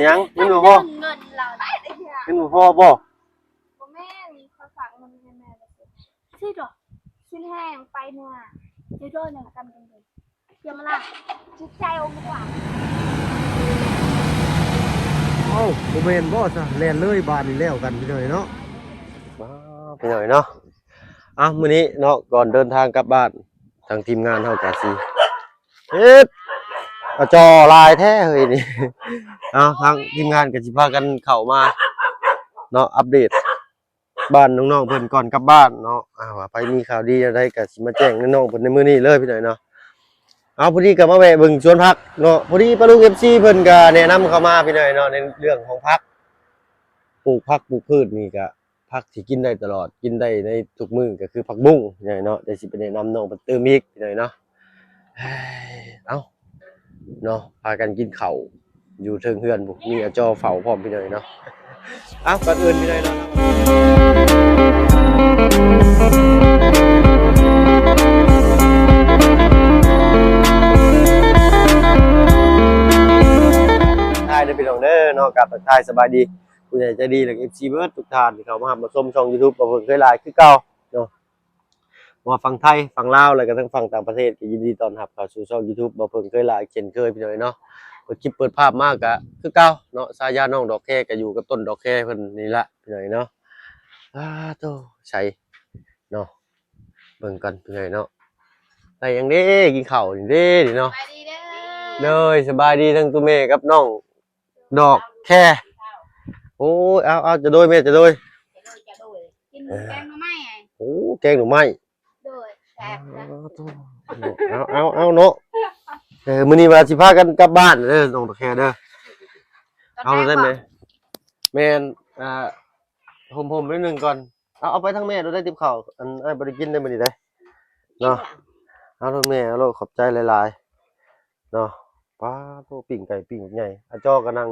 ຫຍັງ? ເງິນບໍ່ພໍ? ເງິນບໍ່ພໍບໍ່? ບໍ່ແມ່ນ ຂ້ອຍຝາກເງິນໃຫ້ແມ່ແລ້ວ ຊື້ດອກ ຊື້ແຮງໄປເໜືອ ເຈົ້າດອກຫຍັງກັນເດີ ຢ່າມາລະ ຈິດໃຈອົງກວ້າງ. ເອົ້າ ບໍ່ແມ່ນບໍ່ຊະ ແລ່ນເລີຍບາດນີ້ແລ້ວກັນພີ່ນ້ອງເນາະ. ວ້າວ ພີ່ນ້ອງເນາະ ເອົ້າ ມື້ນີ້ເນາະ ກ່ອນເດີນທາງກັບບ້ານ ທາງທີມງານເຮົາກະຊິ ເຮັດ ອາຈໍຫຼາຍແທ້ເຮີ້ຍນີ້. ເອົາ ທາງທີມງານກໍຊິພາກັນເຂົ້າມາເນາະ ອັບເດດບ້ານນ້ອງໆເພິ່ນກ່ອນກັບບ້ານເນາະ. ອ່າ ວ່າໃຜມີຂ່າວດີແນວໃດກໍຊິມາແຈ້ງນ້ອງໆເພິ່ນໃນມື້ນີ້ເລີຍພີ່ນ້ອງເນາະ. ເອົາ ພໍດີກໍມາແວະເບິ່ງສວນຜັກເນາະ ພໍດີປ້າລຸງ ເອັຟຊີ ເພິ່ນກໍແນະນຳເຂົ້າມາພີ່ນ້ອງເນາະ ໃນເລື່ອງຂອງຜັກ ປູກຜັກປູກພືດນີ້ກໍ ຜັກທີ່ກິນໄດ້ຕະຫຼອດ ກິນໄດ້ໃນທຸກມື້ກໍຄືຜັກບຸ້ງພີ່ນ້ອງເນາະ. ດຽວຊິໄປແນະນຳນ້ອງເພິ່ນຕື່ມອີກພີ່ນ້ອງເນາະ. ເອົ້າ ເນາະ ພາກັນກິນເຂົ້າຢູ່ເທິງເຮືອນພຸ້ນ ມີອາຈໍເຝົ້າພ້ອມພີ່ນ້ອງເນາະ. ເອົ້າ ກ່ອນອື່ນພີ່ນ້ອງເນາະ ທັກທາຍເດີພີ່ນ້ອງເດີເນາະ ກັບທັກທາຍສະບາຍດີ ຜູ້ໃຫຍ່ໃຈດີ ແລະ ເອັຟຊີ ເບິດທຸກທ່ານທີ່ເຂົ້າມາຮັບມາຊົມຊ່ອງຢູທູບ ບໍ່ເພິ່ງເຄີຍຫຼາຍຄືເກົ່າເນາະ. ວ່າຝັ່ງໄທ ຝັ່ງລາວ ແລະກະທັງຝັ່ງຕ່າງປະເທດ ກໍຍິນດີຕ້ອນຮັບເຂົ້າສູ່ຊ່ອງຢູທູບ ບໍ່ເພິ່ງເຄີຍຫຼາຍເຊັ່ນເຄີຍພີ່ນ້ອງເນາະ. ເປີດຄລິບເປີດພາບມາກະຄືເກົ່າເນາະ ສາຍານ້ອງດອກແຄ ກໍຢູ່ກັບຕົ້ນດອກແຄເພິ່ນນີ້ລະພີ່ນ້ອງເນາະ. ອ້າໂທ້ ໃສເນາະ ເບິ່ງກ່ອນພີ່ນ້ອງເນາະ ໄດ້ຫຍັງເດ້ ກິນເຂົ້ານີ້ເດ້ນີ້ເນາະ. ສະບາຍດີເດີ ໂດຍ ສະບາຍດີທັງຕົວແມ່ກັບນ້ອງ ດອກແຄ. ໂອ້ຍ ເອົາ ເອົາ ຈະໂດຍແມ່ ຈະໂດຍ ກິນແກງໜໍ່ໄມ້. ໂອ້ ແກງໜໍ່ໄມ້ ໂດຍ ແຊບນະ. ເອົາ ເອົາ ເອົາເນາະ ເອີ ມື້ນີ້ວ່າຊິພາກັນກັບບ້ານເດີ ນ້ອງດອກແຄເດີ. ເອົາ ຕອນແລກບໍ່ ແມ່ນ ອ່າ ຫົ່ມໆ ໜ້ອຍໜຶ່ງກ່ອນ. ເອົາ ເອົາໄປທາງແມ່ໂລດ ໄດ້ຕິບເຂົ້າ ອັນ ອ້າຍບໍ່ໄດ້ກິນໄດ້ມື້ນີ້ເດ້ເນາະ. ເອົາ ທາງແມ່ເອົາໂລດ ຂອບໃຈຫຼາຍໆ ເນາະ. ປາໂທ້ ປີ້ງໄກ່ປີ້ງບັກໃຫຍ່ ອາຈໍກໍນັ່ງ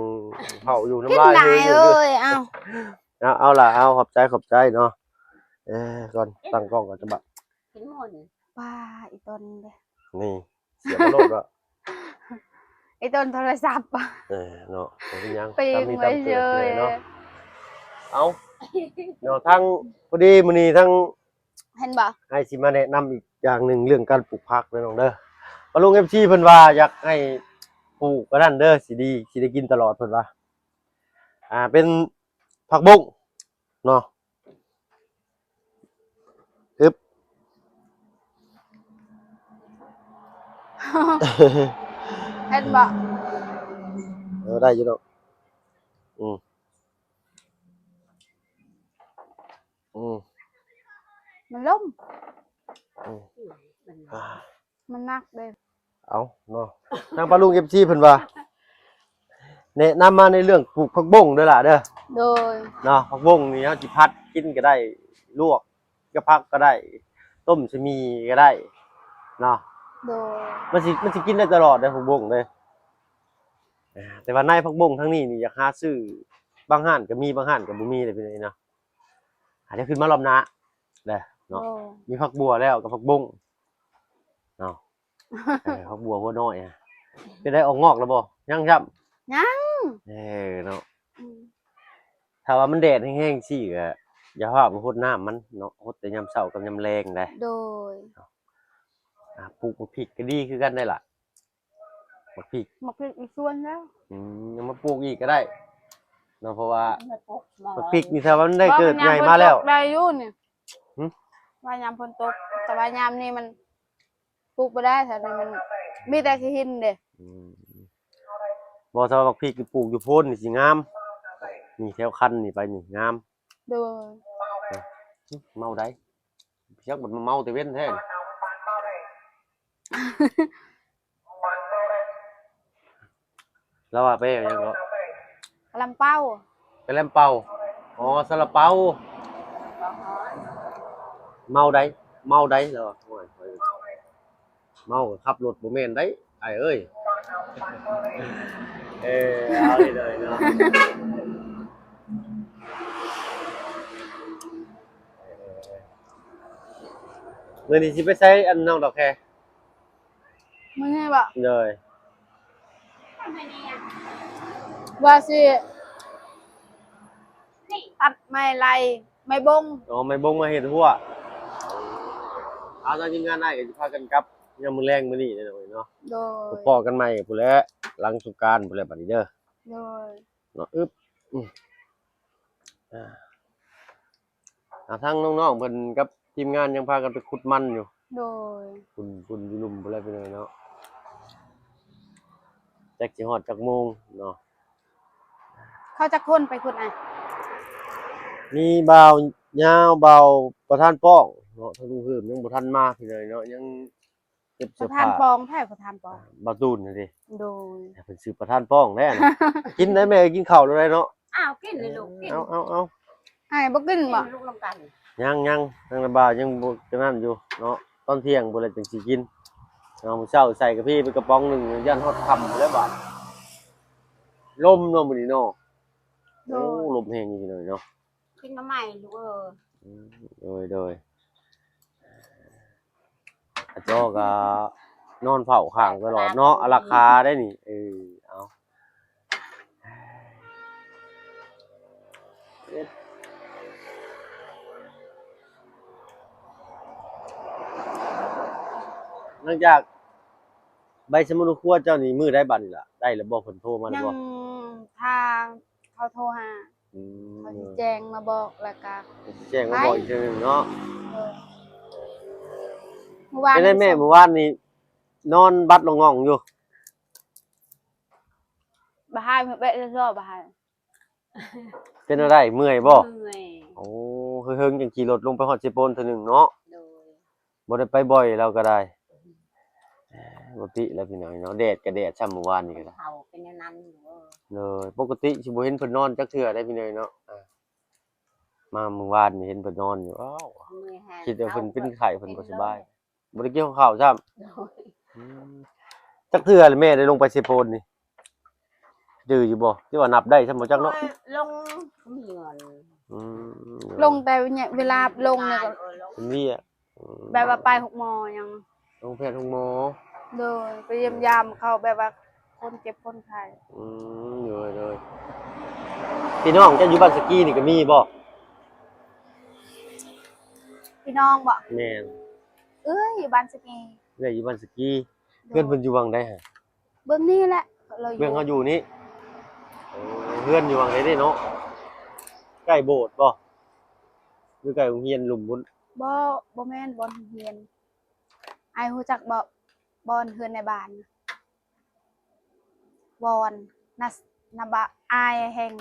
ເຜົາຢູ່ ນ້ຳລາຍເຮີຍຢູ່. ເອົາ ເອົາລະ ເອົາ ຂອບໃຈ ຂອບໃຈເນາະ. ເອີ ກ່ອນຕັ້ງກ້ອງກ່ອນຈະບະ ປາ ອີຕອນເດ້ ນີ້ ເສຍມາໂລດເນາະ ອີຕອນໂທລະສັບ. ເອີ ເນາະ ບໍ່ເປັນຫຍັງ ໄປເບິ່ງໄວ້ເຊີຍເນາະ. ເອົາ ເນາະ ທັງ ພໍດີມື້ນີ້ທັງ ເຫັນບໍ່ ອ້າຍຊິມາແນະນຳອີກຢ່າງໜຶ່ງ ເລື່ອງການປູກຜັກເດີນ້ອງເດີ. ປ້າລຸງ ເອັຟຊີ ເພິ່ນວ່າຢາກໃຫ້ປູກອັນນັ້ນເດີ ຊິດີ ຊິໄດ້ກິນຕະຫຼອດ ເພິ່ນວ່າ ອ່າ ເປັນຜັກບົ້ງເນາະ. ອຶບ ເຫັນບໍ່ ເອີ ໄດ້ຢູ່ດອກ ອືມ. ອືມ ມັນລົ້ມ ອືມ ອ່າ ມັນໜັກເດ້. ເອົາເນາະ ທາງປ້າລຸງ ເອັຟຊີ ເພິ່ນວ່າ ແນະນຳມາໃນເລື່ອງປູກຜັກບົ້ງເດີຫຼ້າເດີ. ໂດຍ ເນາະ ຜັກບົ້ງນີ້ເຮົາຊິຜັດກິນກໍໄດ້ ລວກກັບຜັກກໍໄດ້ ຕົ້ມໃສ່ໝີ່ກໍໄດ້ເນາະ. ໂດຍ ມັນຊິ ມັນຊິກິນໄດ້ຕະຫຼອດເດ້ ຜັກບົ້ງເດ້. ອ່າ ແຕ່ວ່າໃນຜັກບົ້ງທາງນີ້ນີ້ ຢາກຫາຊື້ ບາງຮ້ານກໍມີ ບາງຮ້ານກໍບໍ່ມີເດ້ ພີ່ນ້ອງເນາະ. ອາດຈະຂຶ້ນມາລອບໜ້າເດ້ເນາະ. ໂອ້ ມີຜັກບົ່ວແລ້ວກັບຜັກບົ້ງເນາະ. ເອີ ຜັກບົ່ວຫົວນ້ອຍ ເປັນໄດ ອອກງອກແລ້ວບໍ່? ຍັງຊ້ຳ ຍັງ. ເອີເນາະ ອືມ ຖ້າວ່າມັນແດດແຮງໆ ຊີ້ກໍຢ່າພາໄປຫົດນ້ຳມັນເນາະ ຫົດແຕ່ຍາມເຊົ້າກັບຍາມແລງໄດ໋. ໂດຍ ອ່າ ປູກໝາກພິກກໍດີຄືກັນໄດ໋ລະ. ໝາກພິກ ໝາກພິກຢູ່ສວນແລ້ວ. ອືມ ເອົາມາປູກອີກກໍໄດ້ເນາະ ເພາະວ່າໝາກພິກນີ້ ຖ້າວ່າມັນໄດ້ເກີດໃຫຍ່ມາແລ້ວ ໄດ້ຢູ່ນີ້. ຫຶ? ວ່າຍາມຝົນຕົກ ແຕ່ວ່າຍາມນີ້ມັນປູກບໍ່ໄດ້ແຖວນີ້ ມັນມີແຕ່ຂີ້ຫີນເດ້. ອືມ ບໍ່ ຖ້າວ່າໝາກພິກນີ້ປູກຢູ່ໂພນນີ້ຊິງາມ ນີ້ແຖວຄັນນີ້ໄປນີ້ງາມ. ໂດຍ ເມົາໄດ໋ ຈັກມັນມາເມົາແຕ່ເວັນແທ້. ລາວວ່າໄປຫຍັງເກາະ? ກະລຳເປົາ. ໄປແລມເປົາ. ອໍ ຊາລາເປົາ. ເມົາໄດ໋ ເມົາໄດ໋ ລາວວ່າ. ໂອ້ຍ ເມົາກໍຂັບລົດບໍ່ແມ່ນໄດ໋ ອ້າຍເອີຍ. ເອີ ເອົາເລີຍເນາະ. ມື້ນີ້ຊິໄປໃສ ອັນ ນ້ອງດອກແຄ? ມື້ນີ້ບໍ? ໂດຍ. ວ່າຊິຕັດໄມ້ໄລ່ໄມ້ບົງ. ອໍ ໄມ້ບົງມາເຮັດຮົ້ວ. ເອົາ ທາງທີມງານອ້າຍກໍຊິພາກັນກັບຍາມມື້ແລງມື້ນີ້ເນາະ. ໂດຍ ພໍ້ກັນໃໝ່ພຸ້ນແຫຼະ ຫຼັງສົງການພຸ້ນແຫຼະ ບັດນີ້ເດີ. ໂດຍ ເນາະ ອຶບ ອືມ ອ່າ ອ່າ ທາງນ້ອງໆເພິ່ນກັບທີມງານຍັງພາກັນໄປຂຸດມັນຢູ່. ໂດຍ ພຸ້ນ ພຸ້ນຢູ່ລຸ່ມພຸ້ນແຫຼະພີ່ນ້ອງເນາະ. ຈັກຊິຮອດຈັກໂມງເນາະ. ເຂົາຈັກຄົນໄປຂຸດນະ? ມີບ່າວຍາວ ບ່າວປະທານປ້ອງເນາະ ທາງລຸງເຮີມຍັງບໍ່ທັນມາພີ່ນ້ອງເນາະ ຍັງ ເກັບເສື້ອຜ້າ. ປະທານປອງ ໃຜປະທານປອງ? ອ່າ ບ່າວຕູນຫັ້ນເດ້. ໂດຍ ເພິ່ນຊື່ປະທານປອງແດ່ນະ. ກິນໄດ້ແມ່ ກິນເຂົ້າແລ້ວໄດ໋ເນາະ. ອ້າວ ກິນເລີຍລູກ ກິນ. ເອົາ ເອົາ ເອົາ ອ້າຍບໍ່ກິນບໍ່? ກິນລູກນຳກັນ. ຍັງ ຍັງ ທາງລະບ່າວຍັງບໍ່ ກະນັ້ນຢູ່ເນາະ ຕອນທ່ຽງພຸ້ນແຫຼະຈັ່ງຊິກິນເນາະ. ມື້ເຊົ້າໃສ່ກາເຟໄປກະປ໋ອງໜຶ່ງ ຢ້ານຮອດຄ່ຳພຸ້ນແຫຼະບາດ. ລົມເນາະມື້ນີ້ເນາະ. ໂດຍ ໂອ້ ລົມແຮງຢູ່ພີ່ນ້ອງເນາະ. ກິນມາໃໝ່ລູກເອີຍ. ອືມ ໂດຍ ໂດຍ. ອາຈໍກໍນອນເຝົ້າຂ້າງຕະຫຼອດເນາະ ອາລັກຂາໄດ້ນີ້. ເອີ ເອົາ ຫຼັງຈາກໃບສະໝຸນໄພຄົວເຈົ້ານີ້ ມື້ໃດບັດນີ້ລະ? ໄດ້ແລ້ວບໍ່? ເພິ່ນໂທມາແລ້ວບໍ່? ຍັງ ທາງເຂົາໂທຫາ. ອືມ ເຂົາຊິແຈ້ງມາບອກ ແລ້ວກະຊິແຈ້ງມາບອກອີກເທື່ອໜຶ່ງເນາະ. ເອີ ມື້ວານ ເປັນໄດແມ່? ມື້ວານນີ້ນອນບັດລະງ່ອງຢູ່. ບໍ່ຫາຍ ແບະຊໍ ບໍ່ຫາຍ. ເປັນແນວໃດ? ເມື່ອຍບໍ່? ເມື່ອຍ. ໂອ້ ເຫິງໆ ຈັ່ງຂີ່ລົດລົງໄປຮອດເຊໂປນເທື່ອໜຶ່ງເນາະ. ໂດຍ ບໍ່ໄດ້ໄປບ່ອຍ ລາວກໍໄດ້. ອືມ ບໍ່ຕິແລ້ວພີ່ນ້ອງເນາະ ແດດກໍແດດຊ້ຳ ມື້ວານນີ້ກໍໄດ້. ເຂົາເປັນແນວນັ້ນຢູ່. ໂດຍ ປົກກະຕິຊິບໍ່ເຫັນເພິ່ນນອນຈັກເທື່ອໄດ໋ພີ່ນ້ອງເນາະ. ອ່າ ມາມື້ວານນີ້ເຫັນເພິ່ນນອນຢູ່. ອ້າວ ຄິດວ່າເພິ່ນເປັນໄຂ້ ເພິ່ນບໍ່ສະບາຍ. ບໍ່ໄດ້ກ່ຽວເຂົ້າຊ້ຳ. ໂດຍ ອືມ ຈັກເທື່ອລະແມ່ໄດ້ລົງໄປເຊໂປນນີ້? ຈື່ຢູ່ບໍ່? ທີ່ວ່ານັບໄດ້ຊ້ຳບໍ່ຈັກເນາະ. ລົງມີເງິນ. ອືມ ລົງແຕ່ເວລາລົງນີ້ກໍ ເອີ ລົງ ເປັນວຽກ. ອືມ ແບບວ່າໄປໂຮງໝໍຫຍັງ. ໂຮງແພດໂຮງໝໍ. ໂດຍ ໄປຢ້ຽມຢາມເຂົາ ແບບວ່າຄົນເຈັບຄົນໄຂ້. ອືມ ໂດຍ ໂດຍ. ພີ່ນ້ອງເຈົ້າຢູ່ບ້ານສະກີນີ້ກໍມີບໍ່? ພີ່ນ້ອງບໍ່? ແມ່ນ. ເອື້ອຍຢູ່ບ້ານສະກີ. ເອື້ອຍຢູ່ບ້ານສະກີ. ໂດຍ ເຮືອນເພິ່ນຢູ່ຫວ່າງໃດຫະ? ເບື້ອງນີ້ແຫຼະ ເຮົາຢູ່ ເບື້ອງເຮົາຢູ່ນີ້. ໂອ້ ເຮືອນຢູ່ຫວ່າງໃດເດ້ເນາະ? ໃກ້ໂບດບໍ່? ຫຼືໃກ້ໂຮງຮຽນລຸ່ມພຸ້ນ? ບໍ່ ບໍ່ແມ່ນ ບ່ອນໂຮງຮຽນ. ອ້າຍຮູ້ຈັກບໍ່ ບ່ອນເຮືອນໃນບ້ານ? ບ່ອນ ນະ ນະບະ ອ້າຍແຮງ.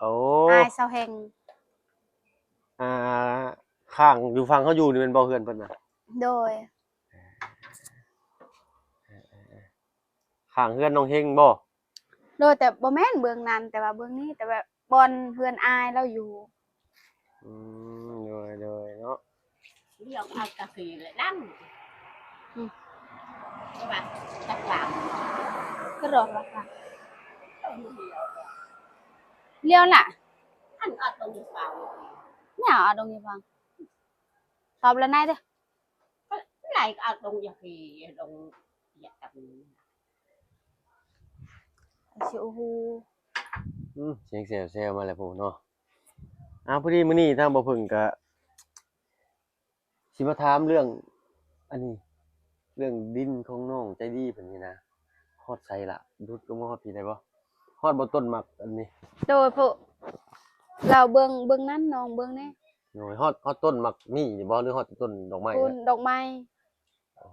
ໂອ້ ອ້າຍສາວແຮງ. ອ່າ ຂ້າງຢູ່ຝັ່ງເຮົາຢູ່ນີ້ແມ່ນບໍ່ ເຮືອນເພິ່ນນະ? ໂດຍ ເອີ ເອີ ເອີ ເອີ. ຂ້າງເຮືອນນ້ອງເຮັງບໍ່? ໂດຍ ແຕ່ບໍ່ແມ່ນເບື້ອງນັ້ນ ແຕ່ວ່າເບື້ອງນີ້ ແຕ່ວ່າບ່ອນເຮືອນອ້າຍລາວຢູ່. ອືມ ໂດຍ ໂດຍເນາະ. ລ້ຽວເອົາຕາສີແຫຼະນຳ. ອືມ ວ່າຈັກລາວ ກະດອກລະກະ ລ້ຽວລະ ອັນອອດຕົງຢູ່ຟັງ ແນວອອດຕົງຢູ່ຟັງ. ຕອບລະນາຍເດີ. ໄລ່ກໍເອົາຕົງຢ່າພີຕົງຢ່າກັນ ຊິໂອ້ໂຫ. ອືມ ສຽງແຊວໆມາແລ້ວພຸ້ນເນາະ. ອ້າວ ພໍດີມື້ນີ້ທາງບໍ່ເພິ່ງກະຊິມາຖາມເລື່ອງອັນນີ້ ເລື່ອງດິນຂອງນ້ອງໃຈດີເພິ່ນນີ້ນະ ຮອດໃສລະ? ຫຼຸດລົງມາຮອດພີ້ໄດ້ບໍ່? ຮອດບໍ່ຕົ້ນໝາກອັນນີ້? ໂດຍ ເພາະລາວເບິ່ງ ເບິ່ງນັ້ນ ນ້ອງເບິ່ງແດ່. ໂດຍ ຮອດ ຮອດຕົ້ນໝາກມີ້ນີ້ບໍ່ ຫຼືຮອດແຕ່ຕົ້ນດອກໄມ້? ຕົ້ນດອກໄມ້. ອໍ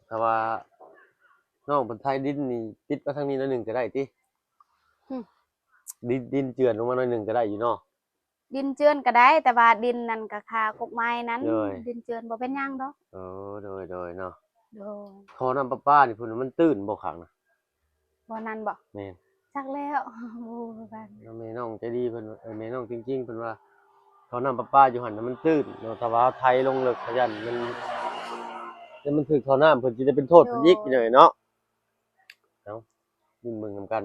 ຖ້າວ່ານ້ອງເພິ່ນໄຖດິນນີ້ ຕິດມາທາງນີ້ໜ້ອຍໜຶ່ງກໍໄດ້ຕິ? ຫຶ ດິນ ດິນເຈື່ອນລົງມາໜ້ອຍໜຶ່ງກໍໄດ້ຢູ່ເນາະ? ດິນເຈື່ອນກໍໄດ້ ແຕ່ວ່າດິນນັ້ນກໍຄາກົກໄມ້ນັ້ນ. ໂດຍ ດິນເຈື່ອນບໍ່ເປັນຫຍັງດອກ. ເອີ ໂດຍ ໂດຍເນາະ. ໂດຍ ທໍ່ນ້ຳປະປານີ້ພຸ້ນ ມັນຕື້ນບໍ່ຂ້າງນະ? ບ່ອນນັ້ນບໍ່? ແມ່ນ. ຈັກແລ້ວ ບໍ່ຮູ້ຄືກັນ. ແມ່ນ້ອງໃຈດີເພິ່ນ ເອີ ແມ່ນ້ອງຈິງໆ ເພິ່ນວ່າທໍ່ນ້ຳປະປາຢູ່ຫັ້ນນະມັນຕື້ນເນາະ ຖ້າວ່າເຮົາໄຖລົງເລິກ ຢ້ານມັນ ຢ້ານມັນຖືກທໍ່ນ້ຳ ເພິ່ນຊິໄດ້ເປັນໂທດເພິ່ນອີກ. ໂດຍ ພີ່ນ້ອງເນາະ. ເອົາ ມາເບິ່ງນຳກັນ.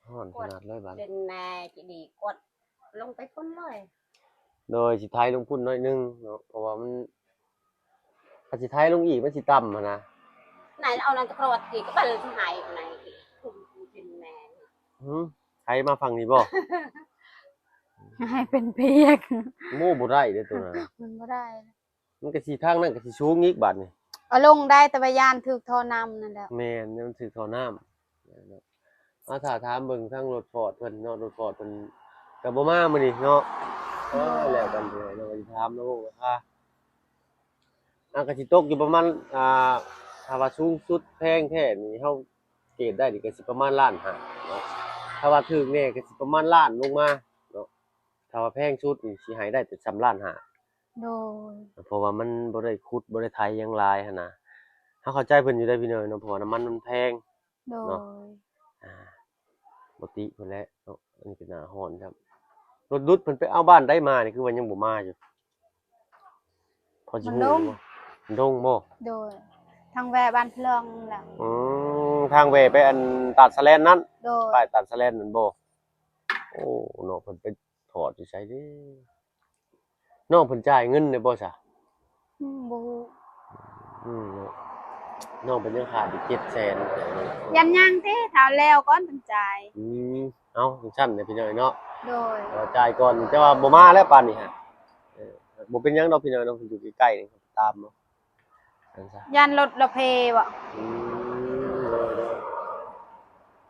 ຮ້ອນຂະໜາດເລີຍບາດນີ້ ເປັນແມ່ຈີດີກວດລົງໄປພຸ້ນເລີຍ. ໂດຍ ຊິໄຖລົງພຸ້ນໜ້ອຍໜຶ່ງເນາະ ເພາະວ່າມັນ ຄັນຊິໄຖລົງອີກມັນຊິຕ່ຳຫັ້ນນະ. ນາຍເອົານັ້ນຕະກຣອດທີ່ກະບັນໃຫ້ນາຍຄຸມກິນແມ່ນ. ຫືມ ໃຜມາຝັ່ງນີ້ບໍ່? ໃຫ້ເປັນພຽກ ໂອ້ ບໍ່ໄດ້ເດ້ໂຕນັ້ນ ມັນບໍ່ໄດ້. ມັນກະຊິ ທາງນັ້ນກະຊິສູງອີກບາດນີ້. ເອົາລົງໄດ້ ແຕ່ວ່າຢ້ານຖືກທໍ່ນ້ຳນັ້ນແຫຼະ. ແມ່ນ ມັນຖືກທໍ່ນ້ຳ. ເອົາ ຖ້າຖາມເບິ່ງທາງລົດຟອດເພິ່ນເນາະ ລົດຟອດເພິ່ນກະບໍ່ມາມື້ນີ້ເນາະ. ໂອ້ຍ ແລ້ວກັນເດີເນາະ ຊິຖາມລາວວ່າ ອ່າ ກະຊິຕົກຢູ່ປະມານ ອ່າ ຖ້າວ່າສູງສຸດແພງແທ້ນີ້ ເຮົາເກດໄດ້ນີ້ກະຊິປະມານລ້ານຫ້າເນາະ. ຖ້າວ່າຖືກແດ່ກະຊິປະມານລ້ານລົງມາເນາະ. ຖ້າວ່າແພງສຸດນີ້ຊິໃຫ້ໄດ້ແຕ່ຊ່ຳລ້ານຫ້າ. ໂດຍ ເພາະວ່າມັນບໍ່ໄດ້ຂຸດ ບໍ່ໄດ້ໄຖຫຍັງຫຼາຍຫັ້ນນະ. ເຮົາເຂົ້າໃຈເພິ່ນຢູ່ເດ້ພີ່ນ້ອງເນາະ ເພາະວ່ານ້ຳມັນມັນແພງ. ໂດຍ ເນາະ ອ່າ ບໍ່ຕິເພິ່ນແຫຼະເນາະ. ອັນນີ້ກະໜ້າຮ້ອນຊ້ຳ. ລົດດຸດເພິ່ນໄປເອົາບ້ານໃດມານີ້ ຄືວ່າຍັງບໍ່ມາຢູ່? ພໍຊິຮູ້ຢູ່ບໍ່? ມັນດົງບໍ່? ໂດຍ ທາງແວະບ້ານພະລອງແຫຼະ. ອືມ ທາງແວະໄປອັນຕາດສະແລນນັ້ນ? ໂດຍ ປ້າຍຕາດສະແລນນັ້ນບໍ່? ໂອ້ ເນາະ ເພິ່ນໄປຖອດຢູ່ໃສເດ້? ນ້ອງເພິ່ນຈ່າຍເງິນແດ່ບໍ່ຊະ? ອືມ ບໍ່ຮູ້. ອືມ ເນາະ ນ້ອງເພິ່ນຍັງຂາດອີກເຈັດແສນ. ຢ້ານຍັງຕິ ຖ້າແລ້ວກ່ອນເພິ່ນຈ່າຍ. ອືມ ເອົາ ຈັ່ງຊັ້ນແຫຼະພີ່ນ້ອງເນາະ. ໂດຍ ເອີ ຈ່າຍກ່ອນ ແຕ່ວ່າບໍ່ມາແລ້ວປານນີ້ຫະ. ເອີ ບໍ່ເປັນຫຍັງດອກພີ່ນ້ອງເນາະ ເພິ່ນຢູ່ໃກ້ໆນີ້ ຕາມເນາະ. ຢ້ານລົດລະເພບໍ່? ອືມ ໂດຍ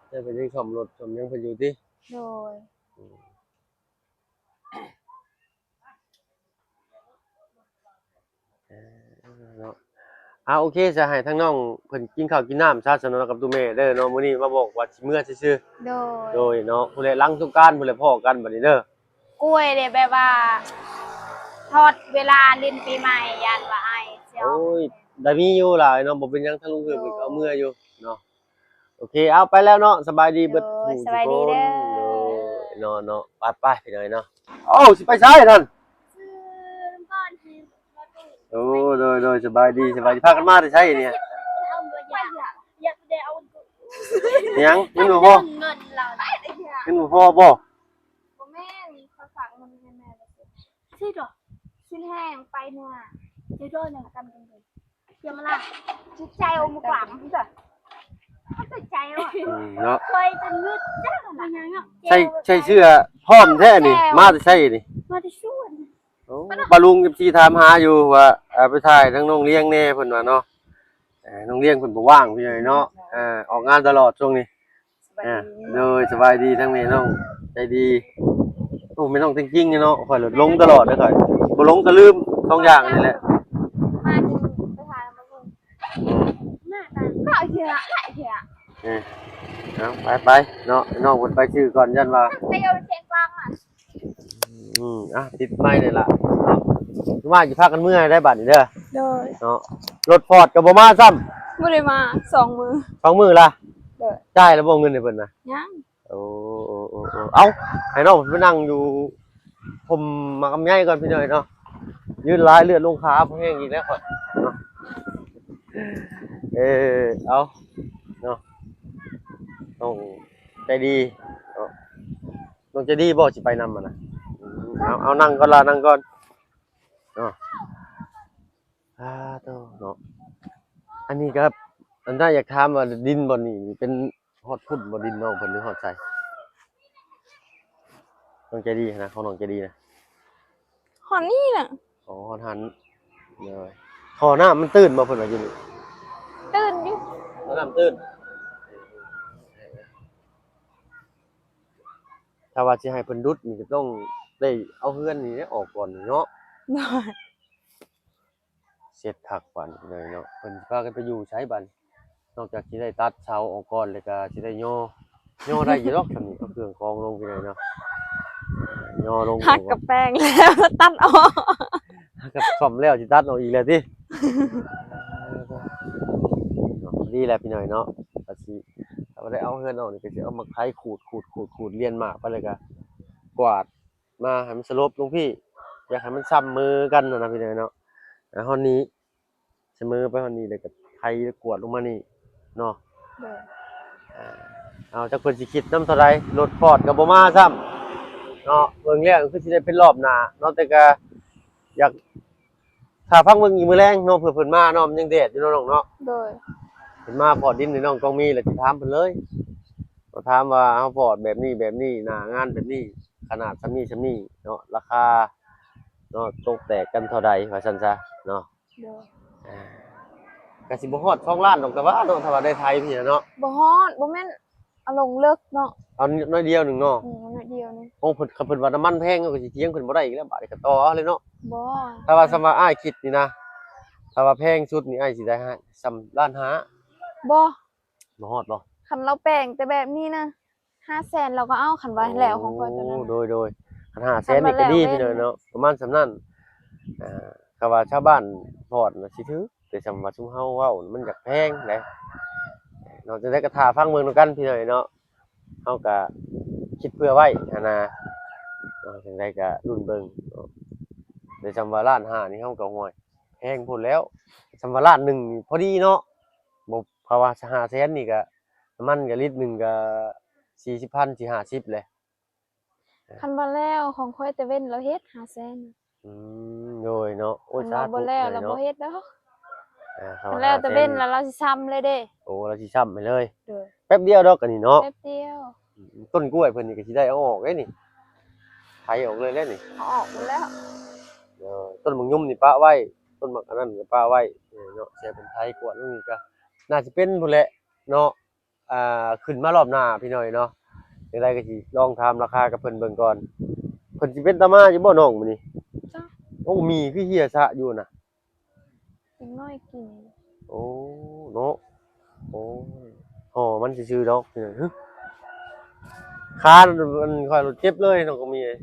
ໆ ແຕ່ເພິ່ນຍັງສ້ອມລົດສ້ອມຫຍັງເພິ່ນຢູ່ຕິ? ໂດຍ ອືມ ເອີ ເນາະ. ອ່າ ໂອເຄ ຈະໃຫ້ທາງນ້ອງເພິ່ນກິນເຂົ້າກິນນ້ຳຊະ ສະເນາະ ກັບຕູ້ແມ່ເດີເນາະ. ມື້ນີ້ມາບອກວ່າຊິເມືອຊື່ໆ. ໂດຍ ໂດຍເນາະ ພຸ້ນແຫຼະ ຫຼັງສົງການພຸ້ນແຫຼະ ພໍ້ກັນບັດນີ້ເດີ. ກ້ວຍເດ ແບບວ່າທອດເວລາຫຼິ້ນປີໃໝ່ ຢ້ານວ່າອ້າຍຊິເອົາ. ໂອ້ຍ ໄດ້ມີຢູ່ຫຼາຍເນາະ ບໍ່ເປັນຫຍັງ ທາງລຸງເຮືອນເພິ່ນກະເອົາເມືອຢູ່ເນາະ. ໂອເຄ ເອົາໄປແລ້ວເນາະ ສະບາຍດີເບິດ ໂດຍ ຜູ້ ສະບາຍດີເດີ ທຸກຄົນ. ໂດຍ ເນາະ ເນາະ ໄປໆ ພີ່ນ້ອງເນາະ. ໂອ້ ຊິໄປໃສນັ້ນ? ຊື້ນ້ຳກ້ອນໃຫ້ ໂອ້ ໂດຍໆ ສະບາຍດີ ສະບາຍດີ ພາກັນມາແຕ່ໃສນີ້? ຫຍັງ? ເງິນບໍ່ພໍ? ເງິນບໍ່ພໍບໍ່? ບໍ່ແມ່ນ ເຂົາຝາກເງິນໃຫ້ແມ່ ຊື້ດອກ ຊື້ແຫ້ງໄປເໜືອ ເຈົ້າດ້ອຍນຳກັນເດີ ຢ່າມາລະ ຈິດໃຈອົມກວາງເດີ ເຂົ້າໃຈວ່າ ອືມ ເນາະ ເຄີຍຈະງຶດຈັກນະ ໃສ່ ໃສ່ເສື້ອພ້ອມແທ້ນີ້ ມາແຕ່ໃສນີ້? ມາແຕ່ສວນ. ໂອ້ ປ້າລຸງ ເອັຟຊີ ຖາມຫາຢູ່ວ່າ ເອີ ໄປຖ່າຍທາງນ້ອງລ້ຽງແດ່ ເພິ່ນວ່າເນາະ. ເອີ ນ້ອງລ້ຽງເພິ່ນບໍ່ວ່າງ ພີ່ນ້ອງເນາະ ເອີ ອອກງານຕະຫຼອດຊ່ວງນີ້. ສະບາຍດີ ໂດຍ ສະບາຍດີ ທາງແມ່ນ້ອງໃຈດີ. ໂອ້ ແມ່ນ້ອງເກັ່ງຈິງເນາະ ຂ້ອຍລະຫຼົງຕະຫຼອດເດ້ຂ້ອຍ ບໍ່ຫຼົງກະລືມ ສອງຢ່າງນີ້ແຫຼະ. ມາຈຶ່ງໄປຫາມາເບິ່ງ ອືມ ໜ້າຕາຫຼາຍເທື່ອ ຫຼາຍເທື່ອ. ເອີ ເອົາ ໄປໆ ເນາະ ນ້ອງເພິ່ນໄປຊື່ກ່ອນ ຢ້ານວ່າ ໄປເອົາແຂງກວາງມາ. ອືມ ອ່ະ ຕິດໄມແດ່ລະເນາະ ວ່າຊິພາກັນເມືອໃດບາດນີ້ເດີ. ໂດຍ ເນາະ ລົດຟອດກະບໍ່ມາຊ້ຳ. ບໍ່ໄດ້ມາສອງມື້ ສອງມື້ລະ. ໂດຍ ຈ່າຍລະບໍ່ເງິນໃຫ້ເພິ່ນນະ? ຍັງ. ໂອ້ ໂອ້ ໂອ້ ໂອ້ ເອົ້າ ໃຫ້ນ້ອງເພິ່ນໄປນັ່ງຢູ່ຮົ່ມໝາກລຳໄຍກ່ອນ ພີ່ນ້ອງເນາະ. ຢືນຫຼາຍເລືອດລົງຂາ ພໍແຮງອີກແລ້ວຂ້ອຍເນາະ. ເອີ ເອົາ ເນາະ ນ້ອງໃຈດີເນາະ. ນ້ອງໃຈດີບໍ່ຊິໄປນຳຫັ້ນນະ? ອືມ ເອົາ ເອົາ ນັ່ງກ່ອນລະ ນັ່ງກ່ອນເນາະ. ອາ ໂຕເນາະ ອັນນີ້ກະ ອັນນັ້ນຢາກຖາມວ່າດິນບ່ອນນີ້ເປັນຮອດພຸ້ນບໍ່ ດິນນ້ອງເພິ່ນ ຫຼືຮອດໃສ? ນ້ອງໃຈດີຫັ້ນນະ ຂອງນ້ອງໃຈດີນະ ຮອດນີ້ນະ. ອໍ ຮອດຫັ້ນ ໂດຍ. ທໍ່ນ້ຳມັນຕື້ນບໍ່ ເພິ່ນວ່າຢູ່ນີ້? ຕື້ນຢູ່ ທໍ່ນ້ຳຕື້ນ. ຖ້າວ່າຊິໃຫ້ເພິ່ນດຸດນີ້ກະຕ້ອງໄດ້ເອົາເຮືອນນີ້ອອກກ່ອນເນາະ. ໂດຍ. ເສັດຄັກບາດນີ້ເນາະ ເພິ່ນຊິພາກັນໄປຢູ່ໃສບາດນີ້? ນອກຈາກຊິໄດ້ຕັດເສົາອອກກ່ອນ ແລ້ວກະຊິໄດ້ຍໍ ຍໍໄດ້ຢູ່ດອກຊ່ຳນີ້ ເອົາເຄື່ອງຂອງລົງ ພີ່ນ້ອງເນາະ. ຍໍລົງ ຫັກກະແປງແລ້ວຕັດອອກ ຫັກກະສ້ອມແລ້ວຊິຕັດອອກອີກແລ້ວຕິ? ດີແລ້ວ ພີ່ນ້ອງເນາະ ກະຊິ ຖ້າວ່າໄດ້ເອົາເຮືອນອອກນີ້ ກະຊິເອົາໄມ້ໄຜ່ຂູດ ຂູດ ຂູດ ຂູດ ລຽນໝາກໄປ ແລ້ວກະກວາດ ມາໃຫ້ມັນສະຫຼົບລົງພີ້ ຢາກໃຫ້ມັນສະເໝີກັນຫັ້ນນະ ພີ່ນ້ອງເນາະ. ອ່າ ຮອດນີ້ ສະເໝີໄປຮອດນີ້ ແລ້ວກະໄຖກວດລົງມານີ້ເນາະ. ໂດຍ. ອ່າ ເອົາ ຈັກເພິ່ນຊິຄິດນຳເທົ່າໃດ ລົດຟອດກະບໍ່ມາຊ້ຳເນາະ. ເບິ່ງແລ້ວຄືຊິໄດ້ເປັນລອບໜ້າເນາະ ແຕ່ກະຢາກ ຖ້າຟັງເບິ່ງອີກມື້ແລງເນາະ ເພື່ອເພິ່ນມາເນາະ ມັນຍັງແດດຢູ່ເນາະນ້ອງເນາະ. ໂດຍ. ເພິ່ນມາຟອດດິນໃຫ້ນ້ອງກອງມີ ແລ້ວຊິຖາມເພິ່ນເລີຍ ມາຖາມວ່າເຮົາຟອດແບບນີ້ແບບນີ້ ໜ້າງານແບບນີ້ ຂະໜາດສ່ຳນີ້ສ່ຳນີ້ເນາະ ລາຄາເນາະ ຕົກແຕກກັນເທົ່າໃດ ວ່າຊັ້ນຊະເນາະ. ໂດຍ ອ່າ ກະຊິບໍ່ຮອດສອງລ້ານດອກ ແຕ່ວ່າເນາະ ຖ້າວ່າໄດ້ໄຖພີ້ນະເນາະ. ບໍ່ຮອດ ບໍ່ແມ່ນ ເອົາລົງເລິກເນາະ. ເອົາໜ້ອຍດຽວໜຶ່ງເນາະ. ອືມ ໜ້ອຍດຽວໜຶ່ງ. ໂອ້ ເພິ່ນ ຄັນເພິ່ນວ່ານ້ຳມັນແພງ ເຮົາກໍຊິຖຽງເພິ່ນບໍ່ໄດ້ອີກແລ້ວ ບາດນີ້ກໍຕໍ່ເອົາເລີຍເນາະ. ບໍ່ ຖ້າວ່າສ່ຳວ່າອ້າຍຄິດນີ້ນະ ຖ້າວ່າແພງສຸດນີ້ ອ້າຍຊິໄດ້ ສ່ຳລ້ານຫ້າ ບໍ່ ບໍ່ຮອດບໍ່? ຄັນລາວແປງແຕ່ແບບນີ້ນະ ຫ້າແສນລາວກໍເອົາ ຄັນວ່າແລ້ວຂອງຂ້ອຍຕົວນັ້ນ. ໂອ້ ໂດຍໆ ຄັນຫ້າແສນນີ້ກໍດີ ຄັນວ່າແລ້ວ ພີ່ນ້ອງເນາະ ປະມານສ່ຳນັ້ນ. ອ່າ ຄຳວ່າຊາວບ້ານພອດນະຊິຖືກ ແຕ່ສ່ຳວ່າຊຸມເຮົາເວົ້າມັນຢາກແພງເດ້ເນາະ. ຈັ່ງໃດກໍຖ້າຟັງເບິ່ງນຳກັນ ພີ່ນ້ອງເນາະ ເຮົາກໍຄິດເຜື່ອໄວ້ຫັ້ນນະເນາະ. ຈັ່ງໃດກໍລຸ້ນເບິ່ງເນາະ ແຕ່ສ່ຳວ່າລ້ານຫ້ານີ້ ເຮົາກໍ ໂອ້ຍ ແພງໂພດແລ້ວ. ສ່ຳວ່າລ້ານໜຶ່ງນີ້ພໍດີເນາະ ບໍ່ ເພາະວ່າຫ້າແສນນີ້ກະ ນ້ຳມັນກະລິດໜຶ່ງກະສີ່ສິບພັນ ສີ່ຫ້າສິບແຫຼະ. ຄັນວ່າແລ້ວຂອງຂ້ອຍຕາເວັນລາວເຮັດຫ້າແສນ. ອືມ ໂດຍເນາະ. ໂອ້ຍ ຄັນວ່າບໍ່ແລ້ວລາວບໍ່ເຮັດດອກ. ອ່າ ຄັນວ່າແລ້ວຕາເວັນລາວ ລາວຊິຊ້ຳເລີຍເດ້. ໂອ້ ລາວຊິຊ້ຳໃຫ້ເລີຍ. ໂດຍ ແປັບດຽວດອກອັນນີ້ເນາະ. ແປັບດຽວ. ອືມ ຕົ້ນກ້ວຍເພິ່ນນີ້ກໍຊິໄດ້ເອົາອອກເດ້ນີ້ ໄຖອອກເລີຍແຫຼະນີ້. ເອົາອອກໝົດແລ້ວ. ເອີ ຕົ້ນໝາກຍົມນີ້ປະໄວ້ ຕົ້ນໝາກອັນນັ້ນກໍປະໄວ້ເນາະ. ແຕ່ເພິ່ນໄຖກວດລົງນີ້ກໍໜ້າຊິເປັນພຸ້ນແຫຼະເນາະ. ອ່າ ຂຶ້ນມາລອບໜ້າພີ່ນ້ອງເນາະ. ຈັ່ງໃດກໍຊິລອງຖາມລາຄາກັບເພິ່ນເບິ່ງກ່ອນ. ເພິ່ນຊິເປັນຕາມາຢູ່ບໍ່ນ້ອງມື້ນີ້? ຈ້າ ໂອ້ ໝີ່ຄືເຫ່ຍຊະຢູ່ນະ. ເດັກນ້ອຍກິນ. ໂອ້ ເນາະ. ໂອ້ ຫໍ່ມັນຊື່ໆດອກ. ຫຶ ຂາອັນຂ້ອຍໂລດເຈັບເລີຍນ້ອງກະມີ. ແນ່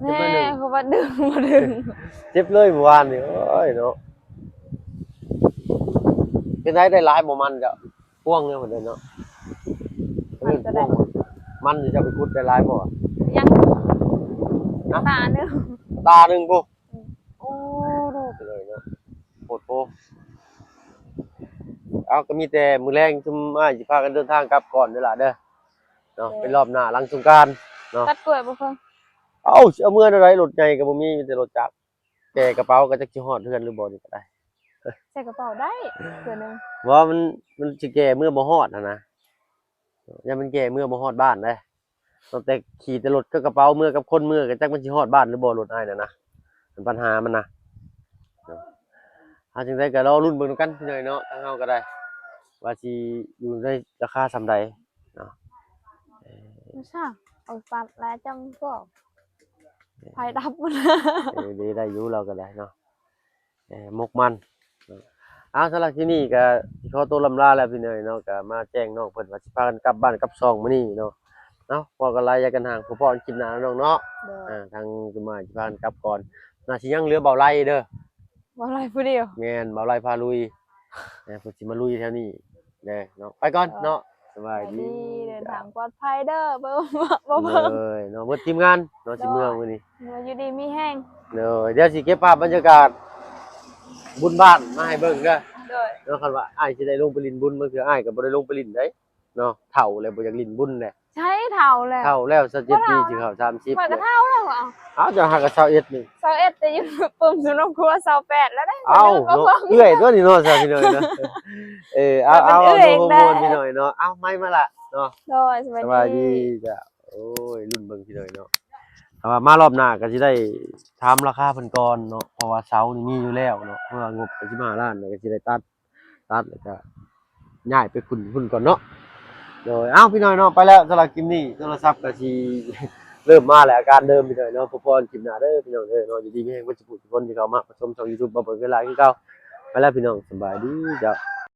ເຈັບໜ້ອຍໜຶ່ງ ເຂົາວ່າດຶງບໍ່ດຶງ. ເຈັບເລີຍມື້ວານນີ້. ໂອ້ຍເນາະ. ເປັນໃດ ໄດ້ຫຼາຍບໍ່ມັນເຈົ້າ? ພວງແນວເພິ່ນເອີ້ນເນາະ. ມັນ ເອີ້ນພວງບໍ່? ມັນທີ່ເຈົ້າໄປຂຸດໄດ້ຫຼາຍບໍ່? ຍັງ ນະ? ຕາໜຶ່ງ ຕາໜຶ່ງພຸ້ນ. ອືມ. ໂອ້ ໂດດໄປເລີຍເນາະ ໂພດໂພ. ເອົາ ກໍມີແຕ່ມື້ແລງຊຸມອ້າຍຊິພາກັນເດີນທາງກັບກ່ອນເດີຫຼະເດີເນາະ. ໂດຍ ເປັນລອບໜ້າຫຼັງສົງການເນາະ. ຕັດກ້ວຍບໍ່ເພິ່ນ? ເອົ້າ ຊິເອົາເມືອແນວໃດ? ລົດໃຫຍ່ກໍບໍ່ມີ ມີແຕ່ລົດຈັກ. ແກ່ກະເປົາກໍຈັກຊິຮອດເຮືອນຫຼືບໍ່ນີ້ກໍໄດ້. ໃສ່ກະເປົາໄດ້ເທື່ອໜຶ່ງ. ບໍ່ ມັນ ມັນຊິແກ່ເມືອບໍ່ຮອດຫັ້ນນະ. ຢ້ານມັນແກ່ເມືອບໍ່ຮອດບ້ານເດ້. ຕັ້ງແຕ່ຂີ່ແຕ່ລົດກັບກະເປົາເມືອກັບຄົນເມືອ ກໍຈັກມັນຊິຮອດບ້ານຫຼືບໍ່ ລົດອ້າຍນັ້ນນະ. ມັນປັນຫາມັນນະ. ເອົາ ຈັ່ງໃດກໍລໍລຸ້ນເບິ່ງນຳກັນພີ່ນ້ອງເນາະ. ທາງເຮົາກໍໄດ້ວ່າຊິຢູ່ໃນລາຄາສ່ຳໃດເນາະ. ເອີ ມັນຊ່າງເອົາປັດແລ້ວຈັ່ງກໍ ເອີ ໄຟດັບໝົດ. ເອີ ໄດ້ ໄດ້ຢູ່ ລາວກໍໄດ້ເນາະ. ເອີ ໝົກມັນ. ເອົາ ສຳລັບຄລິບນີ້ກໍຊິຂໍຕົວລ່ຳລາແລ້ວພີ່ນ້ອງເນາະ. ກໍມາແຈ້ງນ້ອງເພິ່ນວ່າຊິພາກັນກັບບ້ານກັບຊ່ອງມື້ນີ້ເນາະ. ເອົາ ເວົ້າກັນຫຼາຍຢ່າກັນຫ່າງ ພໍ້ກັນຄລິບໜ້າເນາະນ້ອງເນາະ. ໂດຍ ອ່າ ທາງຈຸມາຊິພາກັນກັບກ່ອນ. ໜ້າຊິຍັງເຫຼືອເບົາໄລເດີ. ເບົາໄລຜູ້ດຽວ. ແມ່ນ ເບົາໄລພາລຸຍ. ເອີ ເພິ່ນຊິມາລຸຍແຖວນີ້ເດີເນາະ. ໄປກ່ອນເນາະ. ສະບາຍດີ ເດີນທາງປອດໄພເດີ. ເບິ່ງ ບໍ່ເບິ່ງເນາະ ເບິດທີມງານເນາະ. ໂດຍ ຊິເມືອມື້ນີ້ ເມືອຢູ່ດີມີແຮງ. ໂດຍ ດຽວຊິເກັບພາບບັນຍາກາດບຸນບ້ານມາໃຫ້ເບິ່ງເດີ. ໂດຍ ເນາະ ຄັນວ່າອ້າຍຊິໄດ້ລົງໄປຫຼິ້ນບຸນ ບາງເທື່ອອ້າຍກໍບໍ່ໄດ້ລົງໄປຫຼິ້ນໃດເນາະ. ເຖົ້າແລ້ວ ບໍ່ຢາກຫຼິ້ນບຸນແຫຼະ. ໃຊ່ ເຖົ້າແລ້ວ ເຖົ້າແລ້ວ ຊາວເຈັດປີ ເຖົ້າແລ້ວ ຊິເຂົ້າສາມສິບ. ຂ້ອຍກໍເຖົ້າແລ້ວ. ເອົາ ເຈົ້າຫາກະຊາວເອັດນີ້. ຊາວເອັດ ແຕ່ຢູ່ປຶ້ມສຸນມະຄົວ ຊາວແປດແລ້ວເດ້. ເອົ້າ ເນາະ ເອື້ອຍຕົວນີ້ເນາະ ຊາວພີ່ນ້ອງເນາະ. ເອີ ເອົາ ເອົາ ເອົາ ມ່ວນໆ ພີ່ນ້ອງເນາະ. ເອົາ ໄມມາລະເນາະ. ໂດຍ ສະບາຍດີ ສະບາຍດີ ເຈົ້າ. ໂອ້ຍ ລຸ້ນເບິ່ງພີ່ນ້ອງເນາະ. ຖ້າວ່າມາລອບໜ້າກໍຊິໄດ້ຖາມລາຄາເພິ່ນກ່ອນເນາະ ເພາະວ່າເສົານີ້ມີຢູ່ແລ້ວເນາະ. ເພາະວ່າງົບກໍສິບຫ້າລ້ານ ແລ້ວກໍຊິໄດ້ຕັດ ຕັດ ແລ້ວກໍຍ້າຍໄປຂຶ້ນພຸ້ນກ່ອນເນາະ. ໂດຍ ເອົ້າ ພີ່ນ້ອງເນາະ ໄປແລ້ວ. ສຳລັບຄລິບນີ້ໂທລະສັບກໍຊິເລີ່ມມາແລ້ວ ອາການເດີມ ພີ່ນ້ອງເນາະ. ພໍ້ກັນຄລິບໜ້າເດີ ພີ່ນ້ອງເດີເນາະ. ຢູ່ດີມີແຮງເບິດສູ່ຜູ້ທຸກຄົນທີ່ເຂົ້າມາຮັບຊົມຊ່ອງຢູທູບ ເບົາເບີນ ຄືເກົ່າ. ໄປແລ້ວ ພີ່ນ້ອງ ສະບາຍດີ ເຈົ້າ.